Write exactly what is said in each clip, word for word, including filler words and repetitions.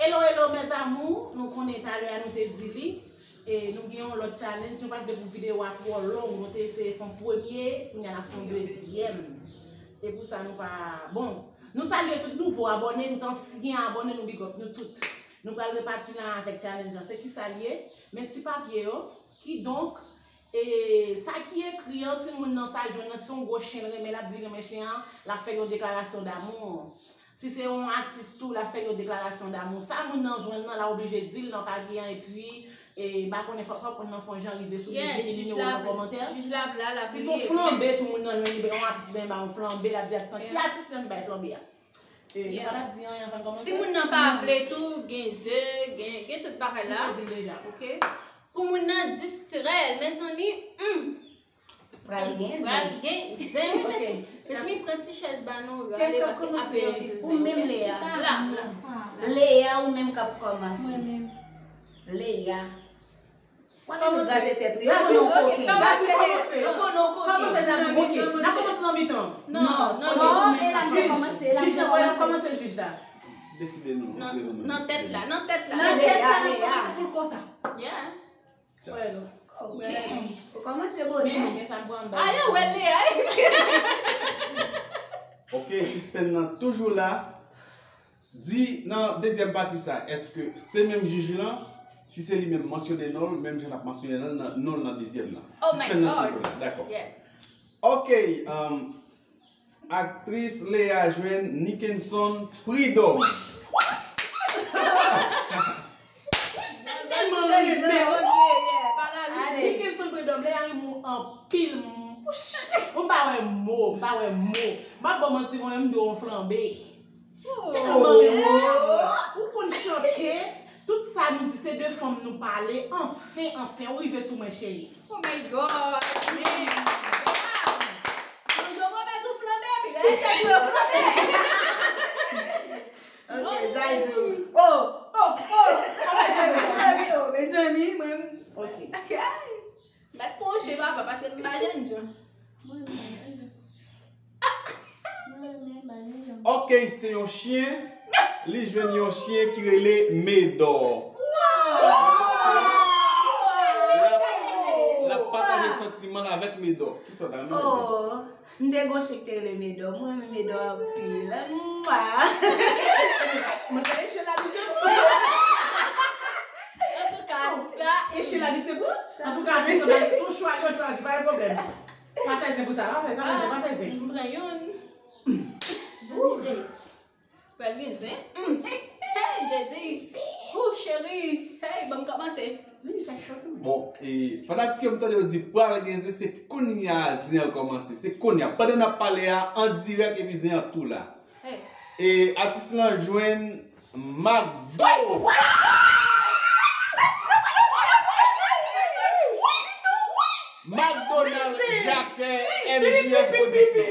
Hello, hello, mes amours. Nou konnen talè a nou te di li. E nou gen yon lòt challenge. Nou pa t vle pou videyo a twò long. Nou te eseye fè yon premye, kounye a n ap fè yon dezyèm. E pou sa, nou pa. Bon, nou salye tout nouvo abòne, nou t ansyen abòne, nou big up nou tout. Nou pral repati la avèk challenge la. Se ki sa l ye? Men ti papye yo. Kidonk, e sa ki ekri an, si moun nan sa jwenn nan, si se yon gwo chen l renmen, l ap di l renmen chen an, l ap fè yon deklarasyon damou. Si se yon atis tou, l ap fè yon deklarasyon damou. Sa moun nan jwenn nan, l a oblije di l nan papye an, epi, e, m pa konnen, fòk, fòk moun nan fè yon jan rive sou li, vini nimewo nan kòmantè. Si se yon flanbe tou, moun nan jwenn li, yon atis byen ba yon flanbe, l ap di atis lan, ki atis lan ki bay flanbe a? E, nou pa t ap di anyen anvan n kòmanse? Si moun nan pa vle tou, gen ze, gen, gen tout bagay la. Nou te di l deja. Ok. Pou moun nan distrè l, mezanmi, hmm. Pral gen zen. Pral gen zen. Ok. Mezanmi, pran ti chèz ba nou, rale, paske ap gen anpil zen. Ou menm, Lea. La, la. Lea, ou menm k ap kòmanse. Mwen menm. Lea. Wè, mezanmi, grate tèt ou. Yo konnen w koken. Kòmanse, kòmanse. Yo konnen w koken. Kòmanse, Zazou, ok. N ap kòmanse nan mitan. Non, non, non, e la nou kòmanse, e la nou kòmanse. Jij la, kòmanse jij la. Deside nou. Nan, nan tèt la, nan tèt la. Nan tèt sa, n ap kòmanse pou l konsa. Yeah. Wè, non. Ok. Ou kòmanse bonè. Men, men sa m pran anba. Ayo, wè, Lea. Ok, sispenn nan toujou la. Di nan dezyèm pati sa, èske se menm jij lan? Si se li menm, mansyone non l, menm jan n ap mansyone non l nan, non l nan dezyèm nan. Oh my God. Sispenn nan toujou la, dakò. Yeah. Ok, um, aktris Lea jwenn Nickenson Prud'homme. Tèlman renmen. Nickenson Prud'homme, Lea renmen w anpil. M pa wè mo, m pa wè mo. M ap ba w manti, mwen menm, m dwe yon flanbe. Tèlman renmen w, ou konn chante, tout sa nou di se de fanm nou pale, anfen, anfen, ou rive sou mwen, cheri. Oh my God! Bonjou, mwen mèt ou flanbe, pi rete pou yo flanbe. Ok, Zazou. Oh, oh, oh, mezanmi, oh, mezanmi, mwen. Ok. Bat pwonche papa, paske m pa jènjan. Ok, se yon chyen. Li jwenn yon chyen ki rele Medò. L ap, l ap pataje santiman l avèk Medò. Kisa w ta renmen Medò? M te gon chyen ki te rele Medò. Mwen renmen Medò anpil. Mwa! Mwen se chyen la, Antouka, sa. E chyen la, li te bon. Antouka, se yon chwa li yo chwazi, pa gen pwoblèm. Pa fè zen pou sa, pa fè, pa fè zen, pa fè zen. M pran youn. Pral gen zen. Hey, Jezi. Ou, cheri. Hey, ban m kòmanse. Bon, e, fanatik yo, m tande yo di pral gen zen, se kounye a zen an kòmanse. Se kounye a. Pandan n ap pale a, an dirèk, epi zen an tou la. E atis lan jwenn McDo. McDonald Jacques M J F Production.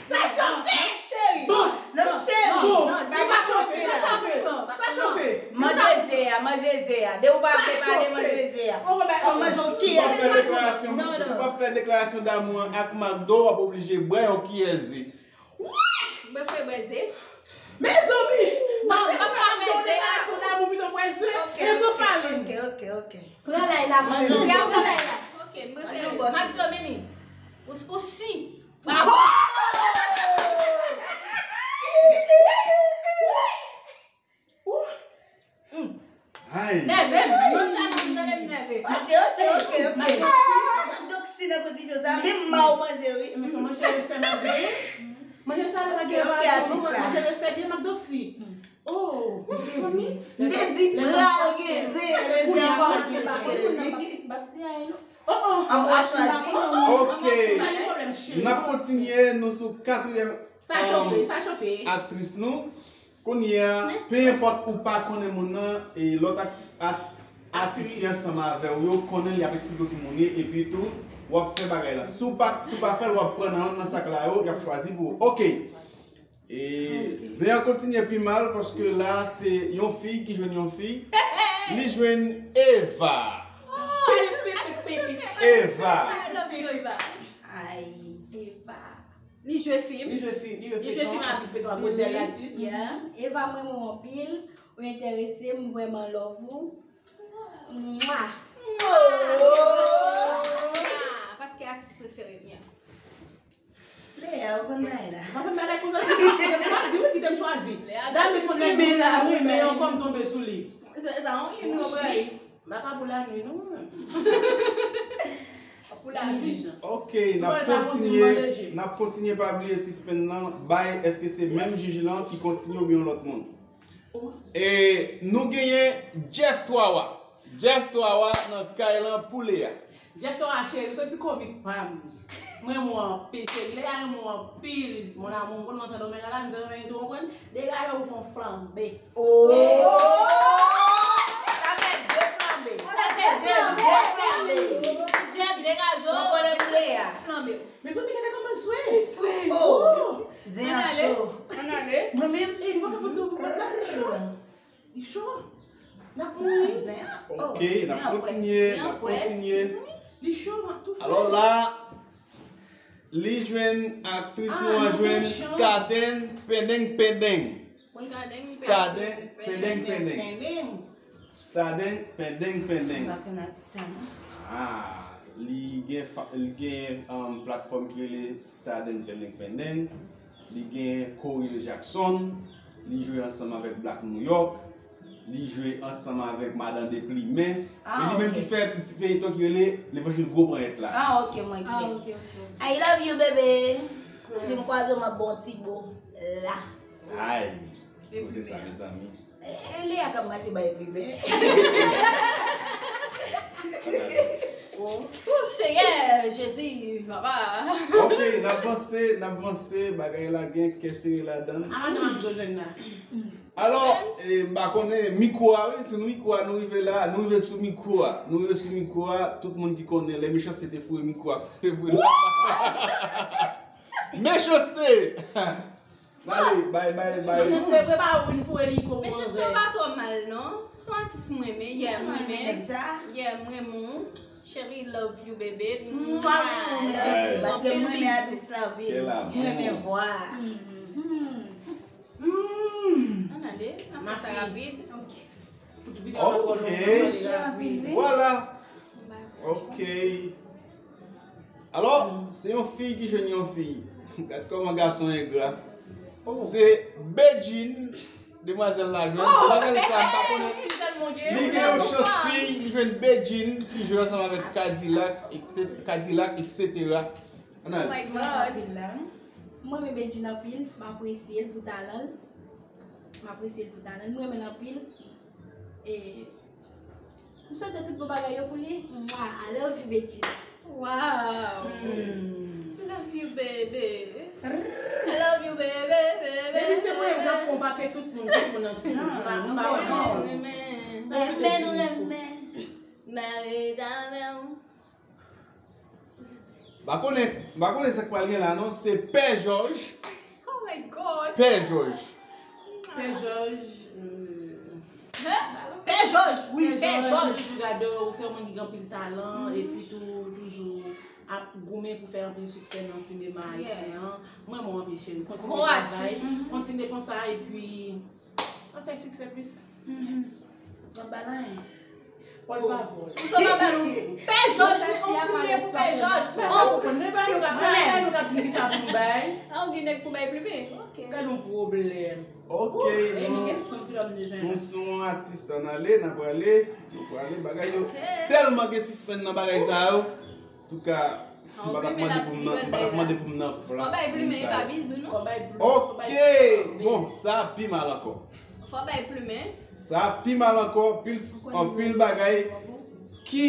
Sa chòfe, cheri. Bon, non, cheri. Bon, sa chòfe, sa chòfe. Sa chòfe. Manje ze a, manje ze a. De ou pa vle pale, manje ze a. Ou manje yon kiyè. Si w ap fè deklarasyon, si w ap fè deklarasyon damou an ak McDo, w ap oblije bwè yon kiyè ze. Wi! Mwen fè bwè ze. Mezanmi! Non, m pa fè bwè ze la. Dakò, pito bwè ze e bwè farin. Ok, ok, ok. Pran lay la, manje. Pran lay la. Ok, m prefere McDo mini. Ou, ou si. Bravo! Ay. Nève m. Non, sa non, m tande m nève. Ok, ok, ok, ok. McDo si nan kondisyon sa, menm ma ou manje, wi. Men se manje l fè McDo. Manje sa la pa gen reparasyon, non, manje l fè byen McDo si. Oh, m te di, m te di, pral gen zen, zen an kòmanse, cheri. M p ap di anyen, non. Oh, oh. An w ap chwazi. Ok. Pa gen pwoblèm, cheri. N ap kontinye, nou sou katriyèm, sa chofe, um, sa chofe, aktris nou. Kounye a, pe enpòt ou pa konnen moun nan, e lòt ak-, ak-, atis ki ansanm avè w yo konnen l, y ap eksplike w ki moun ye, epi tou, w ap fè bagay la. Si w pa, si w pa fè l, w ap pran nan, nan sak la yo, y ap chwazi pou ou. Ok. E zen an kontinye pi mal, paske la, se yon fi ki jwenn yon fi. Li jwenn Eva. Eva. Ay. Eva. Li jwe fim. Li jwe fim, li jwe Li jwe fim feyton, ak li fè twa modèl atis. Yeah. Eva, m renmen w anpil. Ou enterese m, m vrèman love ou. Mwa. Paske atis prefere m, yeah. Lea, ou konn bagay la. Mwen menm bagay konsa, kite m chwazi, wi, kite m chwazi. Dam, mwen nèg mwen la, mwen men yon kòm tonbe sou li. Se sa, yon yon nou bay. M pa ka pou lanwi non mwen menm. Pou lavi. Ok, n ap kontinye, n ap kontinye pa bliye sispann nan, bay èske se menm jij lan ki kontinye oubyen yon lòt moun? E nou genyen Jeff Twawa. Jeff Twawa nan kay lan pou Lea. Jeff Twawa cheri, ou se ti komik pa m. Mwen renmen w anpil, cheri. Lea renmen w anpil. Mon amour, m konn nan Sendomeng la, m di renmen tou, konprann? Degaje w pou yon flanbe. Oh! Sa fè de flanbe. Sa fè de, de flanbe. Jeff, degaje w. Mwen konnen pou Lea. Flanbe. Mezanmi, gade kòman l swe. Li swe. Oh! Zen an cho. Ann ale. Mwen menm, e, nou pa ka fè ti ouvri pòt la. Li cho. N ap mouri. Zen an. Ok, n ap kontinye, n ap kontinye. Li cho, m ap toufe. Alò la, li jwenn aktris nou an jwenn Skaden Pendeng Pendeng. Staden Pendeng Pendeng. Staden Pendeng Pendeng. Ah, li gen li gen um, platfòm ki rele Staden Pendeng Pendeng. Li gen Coril Jackson. Li jwe ansanm avèk Black New York. Li jwe ansanm avèk Madan Deplimen. E li menm ki fè feyton ki rele Levanjil Gwo Panyèt la. Ah, ok, mwen gen. I love you, bebe. Si m kwaze w, m ap ba w ti bo. La. Ay, se sa, mezanmi. Lea k ap mache bay plimen. O Seyè Jezi, papa. Ok, n ap vanse, n ap vanse, bagay la gen kè sere ladan l. Alò, e, m pa konnen, mikwo a, wi, sou mikwo a, nou rive la, nou rive sou mikwo a. Nou rive sou mikwo a, tout moun ki konnen, lè Mechanste te foure mikwo a, te foure l. Mechanste! Male, bay, bay, bay. Mechanste, prepare w pou n foure mikwo pou manzè. Mechanste pa twò mal, non. Se yon atis m renmen, yeah, m renmen. Yeah, m renmen w. Cheri, love you, bebe. Mwa, mechanste, paske m renmen atis la anpil. M renmen vwa a. Ann ale, n ap fè sa rapid. Ok. Vwala. Ok. Alò, se yon fi ki jwenn yon fi. Gad kòman gason engra. Se Bedjine demwazèl la jwenn. Demwazèl sa, m pa konnen. Li gen yon chans fi, li jwenn Bedjine ki jwe ansanm avèk Kadilak, eksetera. Kadilak, eksetera. Ann ale. M renmen Bedjine anpil, m apresye l pou talan l. M apresye l pou talan l. M renmen l anpil. E, m swete tout bon bagay yo pou li. Mwa, I love you, Bedjine. Wow. Love you, baby. I love you, baby, baby. Baby, se mwen menm k ap konpate tout moun, tout moun nan studio. M pa, m pa renmen. Renmen, nou renmen. Mari avè w. M pa konnen, m pa konnen sa k pral gen la non, se Pè Jòj. Oh my God! Pè Jòj. Pè Jòj. Pè Jòj, wi, Pè Jòj. Toujou gade w, se yon moun ki gen anpil talan, epi tou, toujou ap goumen pou fè anpil siksè nan sinema ayisyen an. Mwen, mwen anpil cheri. Kontinye travay, kontinye konsa, epi ap fè siksè plis. Mwen pa nan anyen. Pòt favò. Ou sot ap ba nou Pè Jòj, ou konprann pou Pè Jòj. Ou konprann, men pa nou k ap bay, nou k ap di m kisa pou m bay. A, ou gen nèg pou bay plimen. Ok. Gad yon pwoblèm. Ok, nou, nou se yon atis, ann ale, n a prale, nou prale, bagay yo tèlman gen sispann nan bagay sa yo. Antouka, m pa t ap mande pou m nan, m pa t ap mande pou m nan plas moun sa yo. Ok, bon, sa pi mal ankò. Fò bay plimen. Sa pi mal ankò, pil, anpil bagay. Ki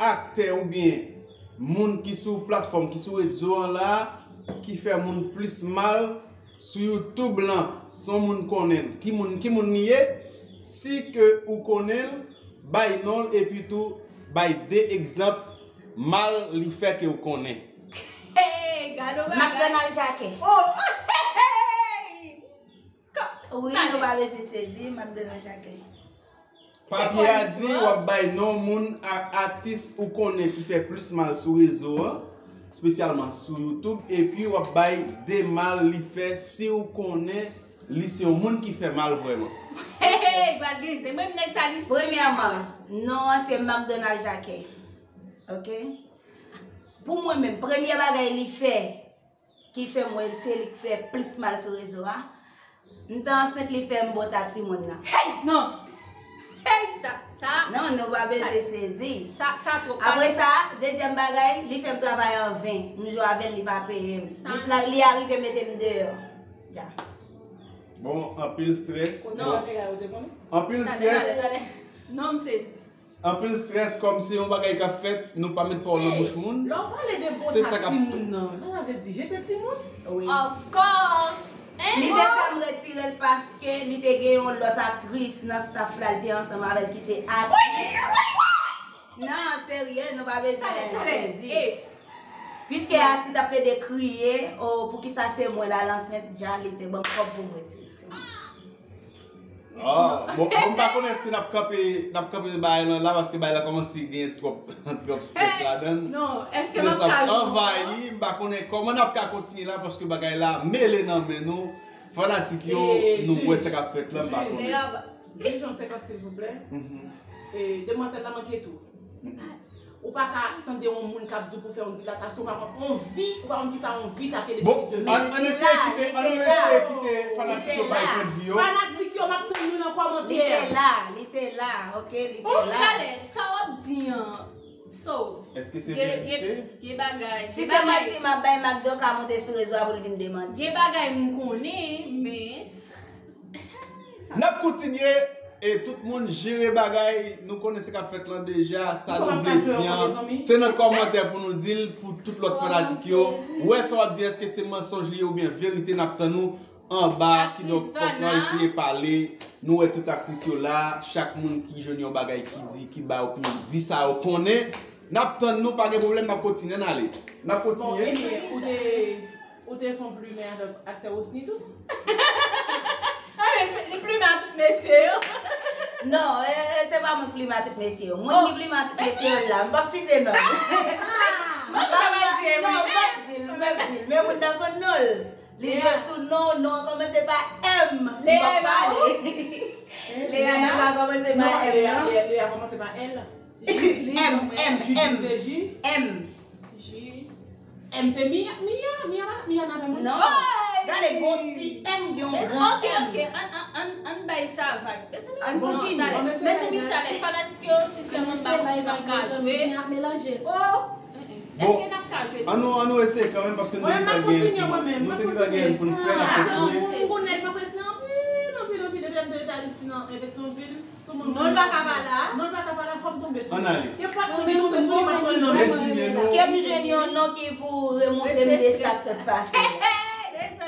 aktè oubyen moun ki sou platfòm, ki sou rezo an la, ki fè moun plis mal sou YouTube lan, si yon moun konnen l, ki moun, ki moun li ye? Si ke ou konnen l, bay non l epi tou bay de egzanp mal li fè ke w konnen. Hey, gade yon bagay. Macdonald Jacquet. Oh! Wi, nou pa bezwen sezi, Macdonald Jacquet. Papye a di w ap bay non moun ak atis ou konnen ki fè plis mal sou rezo an. espesyalman sou YouTube, epi w ap bay de mal li fè si w konnen li se yon moun ki fè mal vrèman. Hey, hey, Badri, se menm nèg sa li. Premyèman, non an se Macdonald Jacquet. Ok? Pou mwen menm, premye bagay li fè ki fè m wè se li k fè plis mal sou rezo a. M t ansent li fè m bòt a timoun nan. Hey, non! Hey, sa, sa. Non, nou pa bezwen sezi. Sa, sa twòp. Apre sa, dezyèm bagay, li fè m travay anven. M jwe avè l, li pa peye m. Jis la, li arive mete m deyò. Dja. Bon, anpil strès. Non. Anpil strès. Non, m sezi. Anpil strès, kòm se yon bagay k ap fèt, nou pa met pawòl nan bouch moun. Lè w pale de Se sa bòt k ap timoun nan, sa sa vle di? Jete timoun? Wi. Of course. Hein? Li te fè m retire l paske li te gen yon lòt aktris nan staff la, li te ansanm avè l ki se Ati. Non, serye, nou pa bezwen sezi. Piske Ati t ap plede kriye, oh, poukisa se mwen l al ansent, dja li te ban m kòb pou m retire timoun. Ah, bon, bon, m pa konnen èske n ap kanpe, n ap kanpe bagay lan la, paske bagay la kòmanse gen twòp, twòp strès ladan l. Non, èske Strès m ap ap ka jwe? Anvayi, m pa konnen kòman n ap ka kontinye la, paske bagay la mele nan men nou. Fanatik yo, Eh, nou jij. wè sa k ap fèt la, m pa konnen. Lea, Jij, yon sekòs, silvouplè. Mhm. E demwazèl la manke tou. Ou pa ka tande yon moun k ap di w pou fè yon dilatasyon, ou pa konn yon vi, ou pa konn kisa yon vi tape depi Bon, ti dye. an, an eseye kite, an nou eseye kite fanatik yo bay pwennvi yo. Fanatik yo, m ap tann nou nan Li te kòmantè. La, li te la, ok, li te Bon, la. Talè, sa w ap di an. So, Èske se gen, gen, verite? Gen bagay. Si Gen se bagay. Manti m ap bay, Macdo ka monte sou rezo a pou l vin demanti. Gen bagay m konnen, men. N ap kontinye e tout moun jere bagay. Nou konnen sa k ap fèt lan deja. Sa Nou nou pa vle jwe di ankò, an, mezanmi. Se nan kòmantè pou nou di l, pou tout lòt fanatik yo. Wè sa w ap di, èske se mansonj li ye oubyen verite, n ap tann nou anba. Kidonk, pòs lan eseye pale. Nou wè tout aktris yo la. Chak moun ki jwenn yon bagay ki di, ki bay opinyon, di sa yo konnen. N ap tann nou, pa gen pwoblèm, n ap kontinye, n ale. N ap Bon, kontinye. Elie, ou te, ou te fè yon plimen avèk aktè Rosny tou? Ah, men li plimen a tout mesye yo. Non, e, e, se pa mwen k plimen a tout mesye yo. Moun ki plimen a tout mesye yo la, m p ap site non. Mwen sa va di, Non, m p ap di l, m p ap di l. Men moun nan konn non l. Li jwe sou non, non an kòmanse pa M. M p ap pale. Lea, non pa kòmanse pa Non, M Lea, non. Lea, Lea kòmanse pa L. M, M, M. Se J. M. J. M se Mia, Mia, Mia, Mia nan avè mwen. Non. Gade, gon ti M, gen yon gran Ok, M. Ok, an, an, an, an bay sa vag. Mezanmi, An kontinye. Talè. Mezanmi, Talè, fanatik yo, sinsèman, m pa konn si n ap ka jwe. Ap melanje. Oh! Bon, Èske n ap ka jwe? An nou, an nou eseye kanmenm, paske nou te gentan gen pou nou fè, n ap kontinye. Moun konnen m apresye anpil, anpil, anpil, depi lè m te rete Ayiti nan Petyonvil. Non, l pa ka pa la. Non, l pa ka pa la, fò m tonbe sou Ann li. ale. Ke pòt mwen ki tonbe sou li, m ap pran l nan men. Reziye nou. Ke m jwenn yon non ki pou remonte m de sa k sot pase.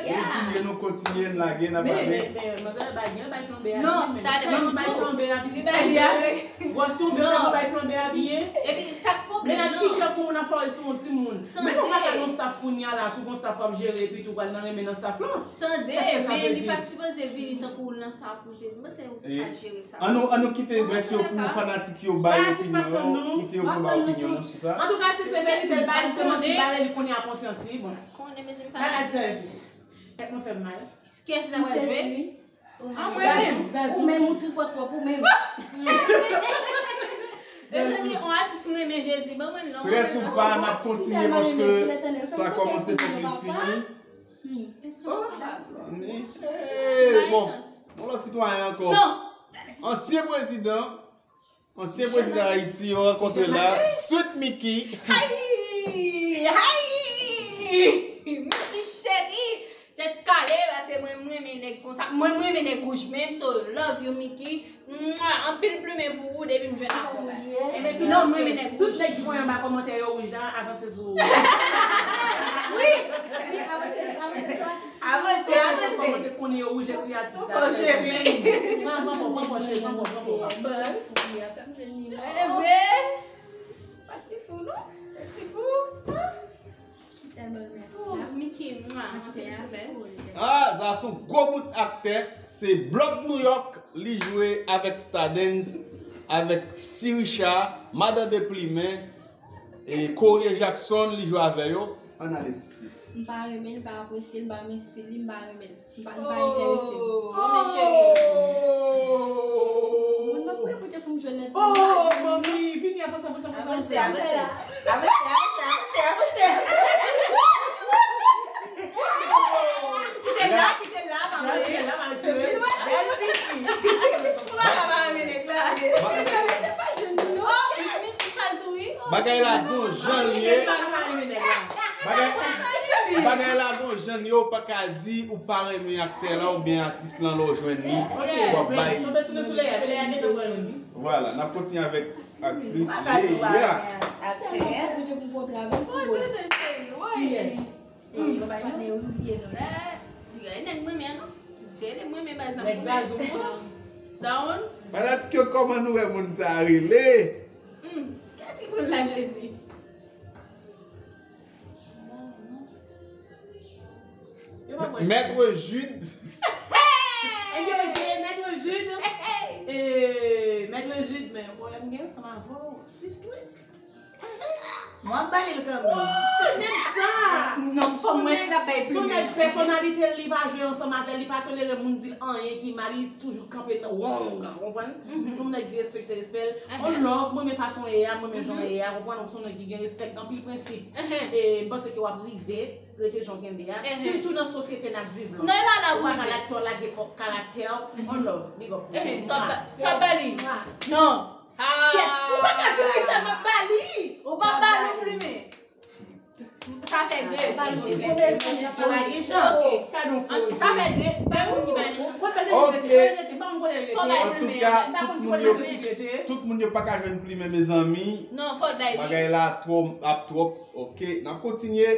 Reziye nou, kontinye n lage, n ap Men, ale. Men, men, manzè bay gen bay flanbe a Non, byen, men Talè, non, bay flanbe a byen. Wòs tonbe, ou bay flanbe a byen. Epi, sa k pwoblèm Men nan? Kikè pou moun ap fè yon timoun. Men nou pa ka nan staff kounye a la, sou gon staff w ap jere, epi tou pral nan renmen nan staff lan. Tande, Kèske sa men vle li di? Pa t sipoze vini tankou w nan sa pou l te di. Mwen se ou te ka jere sa. An nou, an nou kite rès yo pou fanatik yo bay opinyon yo, kite yo pou bay opinyon yo sou sa. Antouka, si se verite, l bay, se manti, l bay, li konnen a konsyans li, bon. Konnen, mezanmi, Pa ka di fanatik. Anplis. Tèt mwen fè m mal. Kiyès n ap jwe? Ah, mwen menm. Zazou. Ou menm ou tripòt twòp ou menm. Mezanmi, on atis m renmen Jezi, ban mwen non. Strès ou pa, n ap kontinye paske sa kòmanse fòk li fini. Ni, eh, bon, yon lòt sitwayen ankò. Ansyen prezidan, ansyen prezidan Ayiti, yo rankontre la. Sweet Micky. Hayi! Hayi! Micky cheri! Tèt kale, paske mwen, mwen renmen nèg konsa. Mwen, mwen renmen nèg wouj menm, so love you, Micky. Mwa, anpil plimen pou ou depi m jwenn akò baz. Enben, Non, mwen renmen nèg tout wouj. Nèg ki voye anba kòmantè yo wouj la, avanse sou. Wi! Avanse, avanse sou atis. Avanse, avanse. Kòmantè pou yo wouj epi atis la. Oh, cheri. Pran, pran, pran, pran, pran, cheri, pran, pran, pran, pran. E vre? Pa ti fou, non? Pa ti fou. Mickey, mwa, anpil plimen. Ah, sa se yon gwo bout aktè. Se Blood New York, li jwe avèk Stardens, avèk Ti Richard, Madan de Plimen. E Corey Jackson, li jwe avè yo. Ann ale, Titi. M pa renmen l, m pa apresye l, m pa renmen stil li, m pa renmen l. M pa, li pa enterese m. Oh, men cheri. Mwen pa kwè pou Dye pou m jwenn nan ti. Oh, manmi, vini, avanse, avanse, avanse, avanse. Avanse, avanse, avanse, avanse, avanse. Kite l la, kite l la, pa retire l la, pa retire l. Bèl tifi. Ou pa ka pa renmen nèg la. Bagay la gon jan li ye. Bagay, bagay la gon jan li ye, ou pa ka di ou pa renmen aktè la oubyen atis lan lè w jwenn li. W ap bay. Vwala, n ap kontinye avèk aktris Leya. Kiyès? Fanatik yo, kòman nou wè moun sa a rele? Kiyès ki pran la Jezi? Maître Jude. Ebyen, ok, Maître Jude. Eh, Maître Jude, men pwoblèm gen ansanm avè w. Listrik. Mwen ap bale l kanmenm. Oh, nèg sa! Non, fò mwen se la bay. Se yon nèg pèsonalite l, li pa jwe ansanm avè l, li pa tolere moun di l anyen ki mal, li toujou kanpe nan wrong, ou konprann? Se yon nèg ki respekte respè l. On love, mwen renmen fason w ye a, mwen renmen jan w ye a, ou konprann? Se yon nèg ki gen respè, anpil prensip. E m panse ke w ap rive, rete jan w kenbe a. Sitou nan sosyete n ap viv lan. Ou pa ka lage, lage karaktè w. On love, big up pou ou. Sa bali. Non. Kèt, ou pa ka di m kisa m ap ba li. Ou pa ba li plimen. Sa fè de. Yo pa gen chans. Sa fè de. Pa moun ki pa gen chans. Ok. Antouka, tout moun yo, tout moun yo pa ka jwenn plimen, mezanmi. Non, fò l bay li. Bagay la twò, ap twòp. Ok, n ap kontinye.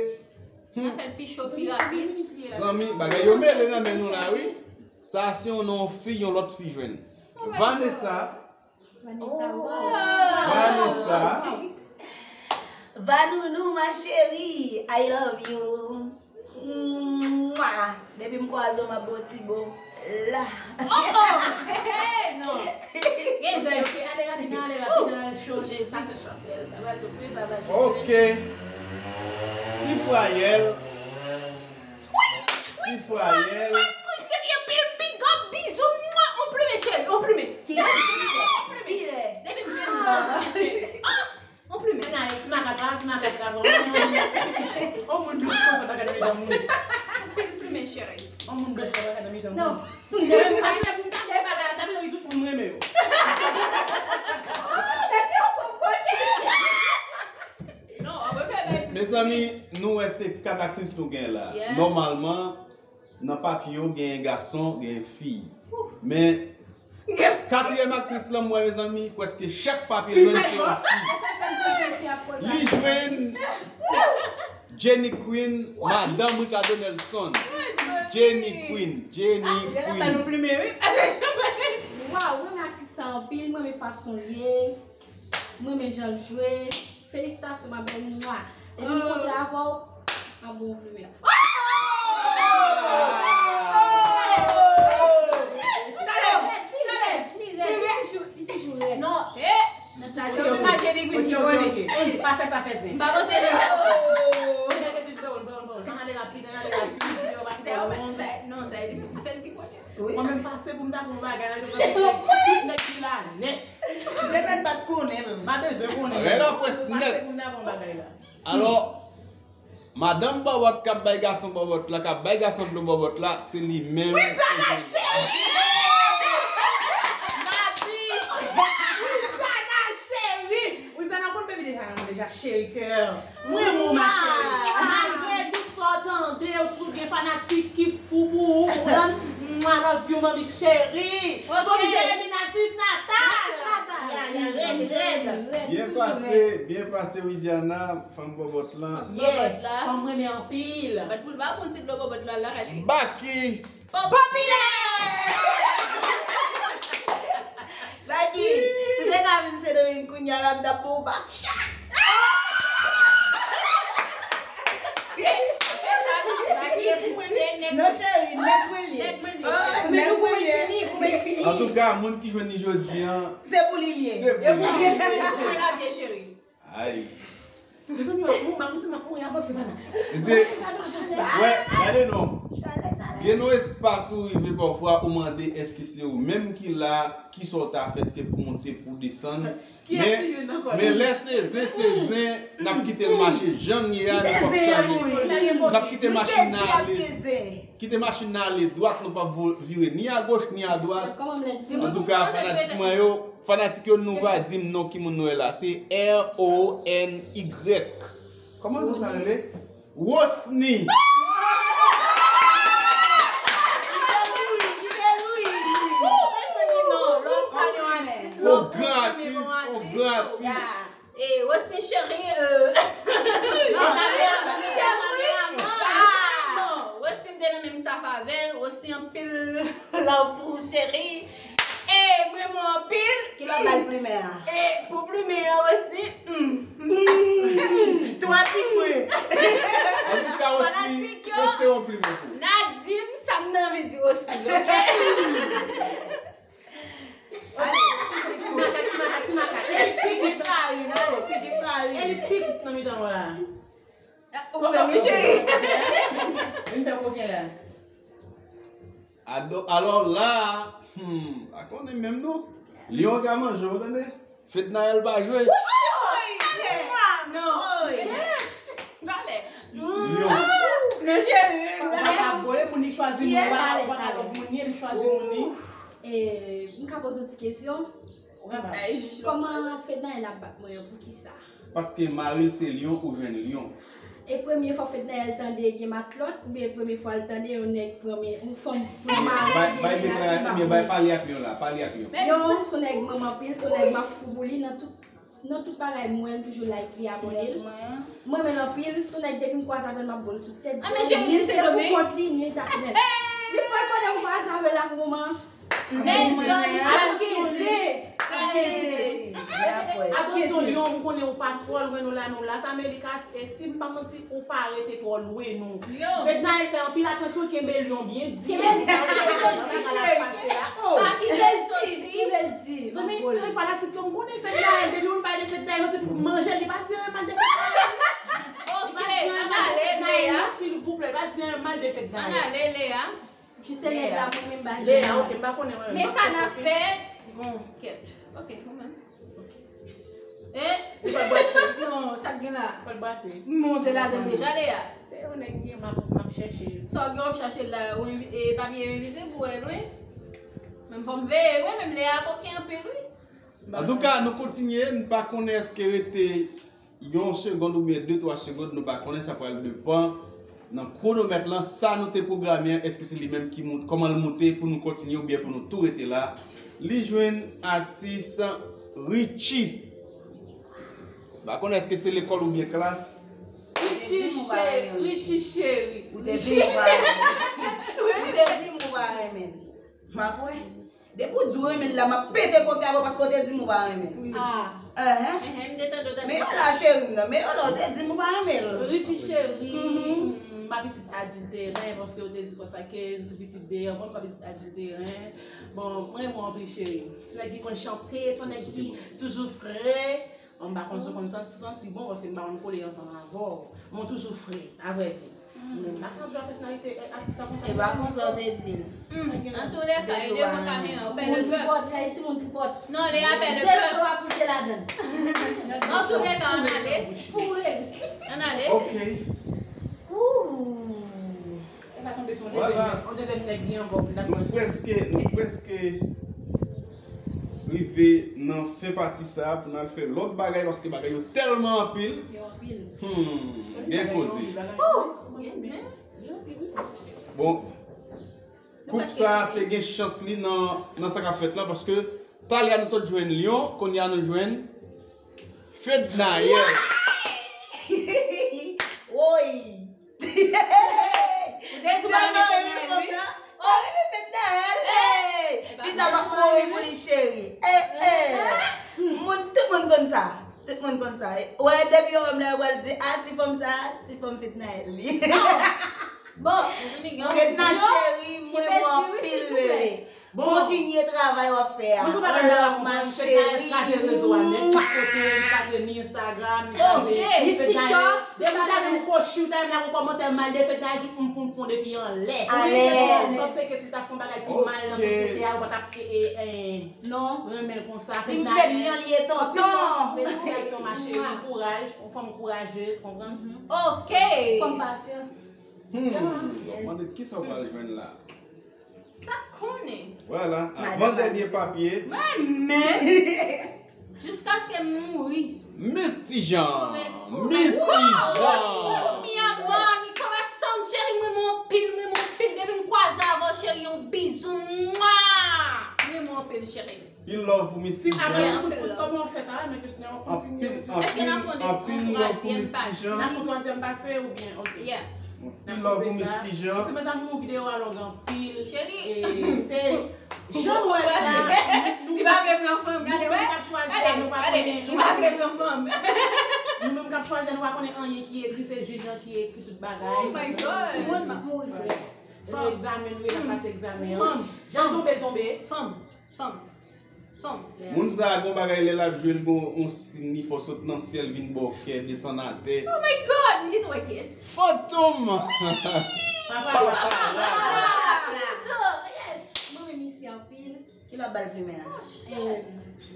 N ap fè l pi cho, pi rapid. Zanmi, bagay yo mele nan men nou la, wi. Sa se yon non fi, yon lòt fi jwenn. Vanessa. Vanessa, wow. Vanessa. Vanounou, ma chérie, I love you. Mwah. Depi m kwaze w, m ap ba w ti bo la. Oh, oh! Hey, hey, non. Gen zè, ok, ale rapid, ale rapid, ale chanje, sa se chapèl. Ok. Sifrayèl. Sifrayèl. Cheri, anpil big up, bizou, mwa, on plumen, cheri, on plumen. Kilè? Kilè? Depi m jwenn ou, cheri. Ah! On plumen. Ti makak la, ti makak la, bon. On moun dous konsa pa ka nan mitan moun. Anpil plumen, cheri. On moun dous konsa pa ka nan mitan moun. Non. Depi m pase pou m tande bagay la, ta vle di tout moun renmen yo. Mezanmi, nou wè se kat aktris nou gen la. Nòmalman, nan papye yo, genyen gason, genyen fi. Men, katriyèm aktris lan, m wè, mezanmi, prèske chak papye l se yon fi. Li jwenn Jenny Queen, madanm Ricardo Nelson. Jenny Queen, Jenny Queen. Waw, mwen renmen aktris sa anpil, mwen renmen fason l ye. Mwen renmen jan l jwe. Felisitasyon, ma belle, mwa. Depi m kontre avè w, m ap ba w plimen. Li rèd, li rèd, li rèd, li toujou, li toujou rèd. Non. Sa se yon mache li ki konnen. Pa fè sa fè zen. M pa pote li. Ann ale rapid, ann ale rapid. Non, sa e li menm ki fè l ki konnen. Mwen menm pase pou m ta pran bagay la, tout nèg ki la nèt. M te mèt pa t konnen l. M pa bezwen konnen l. Rèd apwès nèt. Pase pou m ta pran bagay la. Alò, madanm bòbòt k ap bay gason bòbòt la, k ap bay gason dlo bòbòt la, se li menm. Widiana cheri! Widiana cheri! Widiana konn baby deja, deja cheri kè. Mwen renmen w, ma chérie. Malgre tout sa w tande, ou toujou gen fanatik ki fou pou ou, ou konprann? Mwa, love you, manmi cheri. Fanm Jeremi natif natal. Ya, ya, rèd, rèd. Byen pase, byen pase, Widiana, fanm bòbòt lan. Yeah, fanm mwen renmen anpil. Bat pou l pa pran ti dlo bòbòt la, la, kale. Baki. Popilè! Baki, si w te ka vin Sendomeng kounye a la, m t ap ba w bak chak. Non, cheri, nèg mwen li ye. Nèg mwen li ye. Antouka, moun ki jwenn li jodi a, se pou li li ye. Se pou li li ye. Ay. Mezanmi, w ap mouri, m ap mouri, m ap mouri, avanse, Fana. Se, wè, gade non. Gen yon espas ou rive pafwa, ou mande èske se ou menm ki la, kisa w ta fè, èske pou monte, pou desann. Men, men lè se zen, se zen, n ap kite l mache jan l ye a, n ap ap chale. N ap kite machin nan ale. Kite machin nan ale dwat, nou p ap vo- vire ni agoch ni adwat. Antouka, fanatik mwen yo, fanatik yo, nou va di m non ki moun nou wè la. Se R O N Y. Kòman non sa rele? Rosny. Son gran atis, son gran atis. E, Westin cheri, euh, cheri, non, Westin m te nan menm staff avè l, Westin anpil love pou ou cheri. E, m renmen w anpil. Ki lòt bal plimen an? E, pou plimen an, Westin, hmm. Twa ti pwen. Antouka, Westin, pase yon plimen pou ou. N a di m sa m nan anvi di Westin, oke? Ale, ti makak, ti makak, ti makak. E li pik, figi farin, ale, figi farin. E li pik nan mitan w la. Ou menm, wi, cheri. Vin fè koken la. Ado- Alò la, hmm, pa konnen menm non. Lyon ka manje w, tande? Fednaelle pa jwe. Non. Lyon. Men cheri, ou pa ka vole moun li chwazi moun, ou pa ka love moun li, li chwazi moun li. E, m ka poze w ti kesyon? Ou ka ba. Kòman Fednaelle ap bat mwen an, poukisa? Paske mari l se lyon, ou jwenn lyon. E premye fwa Fednaelle tande gen matlòt, oubyen premye fwa l tande yon nèg pran men, yon fanm pran mari l, bay, bay deklarasyon, oubyen bay pale ak lyon la, pale ak lyon. Lyon, se yon nèg m renmen anpil, se yon nèg m ap fou pou li nan tout, nan tout bagay m wè, m toujou like li, abòne l. M renmen l anpil, se yon nèg depi m kwaze avè l, m ap bo l sou tèt. Ni l te pou kont li, ni l ta fè nèg. Li pral pandan m kwaze avè l la pou moman an. Mezanmi, ap kenze, ap kenze. Atansyon, Lyon, m konnen ou pa twò lwen nou la, nou Las Americas, e si m pa manti, ou pa rete twò lwen nou. Fednaelle fè anpil atansyon, kenbe Lyon byen di. Kenbe l di, kenbe l di, cheri. Pa kite l soti, kenbe l di. Zanmi, fanatik yo, m konnen Fednaelle, depi ou pale de Fednaelle, se pou manje, li pa di anyen mal de Fednaelle. Li pa di anyen mal de Fednaelle, non, silvouplè, li pa di anyen mal de Fednaelle. Ann ale, Lea. Ki se nèg la mwen menm ba di. Lea, ok, m pa konnen mwen menm. Men sa n ap fè. Bon, kèt. Ok, ou menm. Ok. E? Ou pa brase. Non, sa k gen la? Ou pa brase. M monte ladan deja. Lea. Se yon nèg ki m ap, m ap chèche. Sa w gen w ap chache la, ou envi- e papye envizib ou wè l, wi. Menm fò m veye, wi, menm Lea koken anpil, wi. Antouka, nou kontinye, n pa konnen èske rete yon segonn oubyen de, twa segonn, nou pa konnen, sa pral depann nan kwonomèt lan, sa nou te pwograme an, èske se li menm ki moute, kòman l moute pou nou kontinye oubyen pou nou tou rete la. Li jwenn atis Richie. M pa konnen èske se lekòl oubyen klas. Richie cheri, Richie cheri. Ou te di m ou pa renmen l. Ou te di m ou pa renmen l. M pa kwè. Depi w di w renmen l la, m ap pete koken avè w paske w te di m ou pa renmen l. Ah. Enhen. Enhen, m te tande w t ap di sa. Men yon la, cheri m nan, men yon la, w te di m ou pa renmen l. Richie cheri, m pa pitit adilteren, paske w te di konsa ke m sou pitit deyò, bon, m pa pitit adilteren. Bon, mwen renmen w anpil, cheri. Se nèg ki konn chante, se yon nèg ki toujou fre. Bon, m pa konn si w konn santi, santi bon, paske m pa konn kole ansanm avè w. Men w toujou fre, avrèdi. Men m pa ka ap jwe ak pèsonalite, eh, atis la konsa. E pa konsa w te di l. Antoulèka, e devan kamera, ou fè le pèp. Timoun tripòt, sa e timoun tripòt. Non, Lea fè le pèp. Se cho a pou l te ladan l. Antoulèka, ann ale. Foure. Ann ale. Ok. Ooh. E pa tonbe sou yon dezyèm nèg, yon dezyèm nèg li ankò pou l ta kòmanse. Nou prèske, nou prèske rive nan fen pati sa a pou n al fè lòt bagay, paske bagay yo tèlman anpil. Yo anpil. Hmm, gen koze. Ooh, gen zen. Bon, koup sa a te gen chans li nan, nan sa k ap fèt la, paske talè a nou sot jwenn Lyon, kounye a nou jwenn Fednaelle. Woy! Ou te di w pa renmen Fednaelle, wi. Oh, renmen Fednaelle. Bizarre, m ap mouri pou li, cheri. Eh, eh. Moun, tout moun konn sa. Tout moun konn sa. Wè, depi yo wè m la, yo pral di, "Ah, ti fanm sa, ti fanm Fednaelle li." Bon, mezanmi, gen yon Fedna cheri, mwen renmen w anpil, bebe. Kontinye travay w ap fè a. Mwen sou bagay la konprann, fèk dayè kraze rezo a nèt, tout kote, li kraze ni Instagram, li kraze, li fèk dayè, depi w ta menm kochi, w ta menm la gon kòmantè mal de fèk dayè di m poun pon depi anlè. Alèz. Sòf se ke si l ta fè yon bagay ki mal nan sosyete a, ou pa t ap, e, e, e, non, renmen l konsa. Si m fè byen, li e tonton. Anpil fèlisitasyon, ma chérie, kouraj, yon fanm kourajez, konprann? Ok. Fanm pasyans. Hmm. Donk, mande kisa w pral jwenn la? Sa konnen. Vwala, avan dènye papye. Mwen menm. Jiskaske m mouri. Miss Tijan. Miss Tijan. Mi amor, mi corazón, cheri, mwen renmen w anpil, mwen renmen w anpil. Depi m kwaze avè w, cheri, yon bizou. Mwa! Mwen renmen w anpil, cheri. Pil love pou Miss Tijan. Apre ti kout kout, kòman w fè sa? Mwen kesyon an kontinye. Anpil, anpil, anpil love pou Miss Tijan. N ap fè twazyèm pase oubyen, ok. Yeah. Pil love pou Miss Tijan. Paske mezanmi, videyo a long anpil. Cheri. E se jan nou wè la, li pa vle pran fanm, gade, wè. Nou menm k ap chwazi a, nou pa konnen, li pa vle pran fanm. Nou menm k ap chwazi a, nou pa konnen anyen ki ekri, se jij lan ki ekri tout bagay. Oh my God. Timoun, m ap mouri, frè. Se yon egzamen nou ye, n ap pase egzamen an. Fanm. Jan l tonbe, l tonbe. Fanm. Fanm. Fanm. Moun sa a gon bagay lè l ap jwe, l gon yon siy, li fò sot nan syèl vin ba w kè, desann atè. Oh my God, m gentan wè kiyès. Fantom! Papa, papa, papa. Yes! Mwen renmen misye anpil. Kilè w ap ba l plimen an? Oh, shit.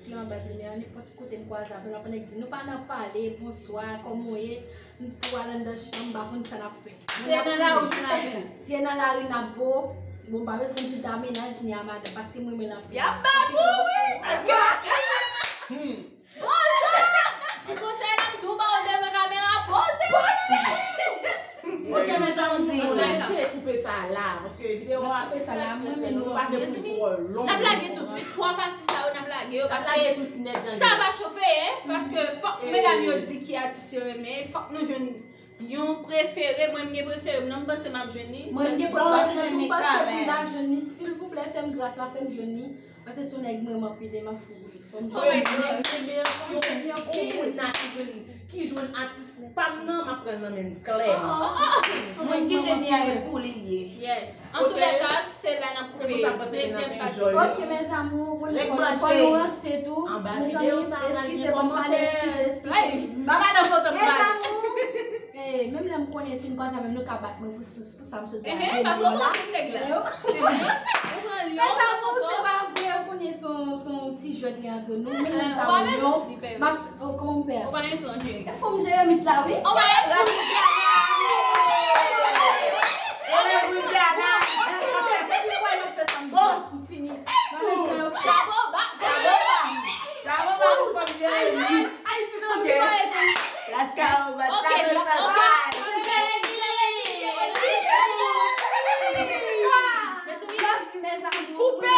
Kilè w ap ba l plimen an? Nenpòt kote m kwaze avè l, ap nèk di, "Nou pa nan pale, bonswa, kòman w ye?" M tou al anndan chanm, m pa konn sa n ap fè. Si e nan lari, si e nan lari n ap bo, bon, m pa bezwen di ta mennaj ni a madanm, paske mwen renmen l anpil. Y ap ba kou, wi, paske. Hmm. Poze! Ti konsèy m ap tou ba w devan kamera, poze! Ok, mezanmi, nou eseye koupe sa la, paske videyo a, koupe sa la, mwen, men nou pa vle pou twò long. N ap lage tout, wi, twa pati sa yo, n ap lage yo, paske sa va chofe, hein, paske fòk medam yo di ki atis yo renmen, fòk nou jwenn yon prefere, mwen, m gen prefere m nan, m panse m ap jwenn li. Mwen, m gen prefere m nan tou, m panse m ta jwenn li. Silvouplè, fè m gras la, fè m jwenn li. Paske se yon nèg mwen renmen anpil e m ap fou pou li. Fò m jwenn nèg renmen yon moun nan ki jwenn, ki jwenn atis pa m nan, m ap pran l nan men l klèman. Mwen ki jwenn li a, e pou li l ye. Yes. Antoulèka, se la n ap koupe dezyèm pati. Ok, mes amours, pou nou fò nou ranse tou. Mezanmi, eskize, bon, m pale, eskize, eskize. Mezanmi, eh, menm lè m konnen si n kwaze avè m, nou ka bat mwen pou sou Pou sa m sot di a, paske w pran nèg la. Ou pran lyon, mezanmi, se pa vre, ou konnen se yon, se yon ti jwèt li antre nou. Menm lè m ta wè lyon, m ap, oh, kòman m pè a? Ou pa gen tan, cheri. E fò m jere mit la, wi. On va la foutre. Depi m wè l ap fè sa, m di, m fini. Chapo ba, chapo ba. Chapo ba pou kòm jere mit. Ayiti nan gen. Laska, on va traverse. Koupe!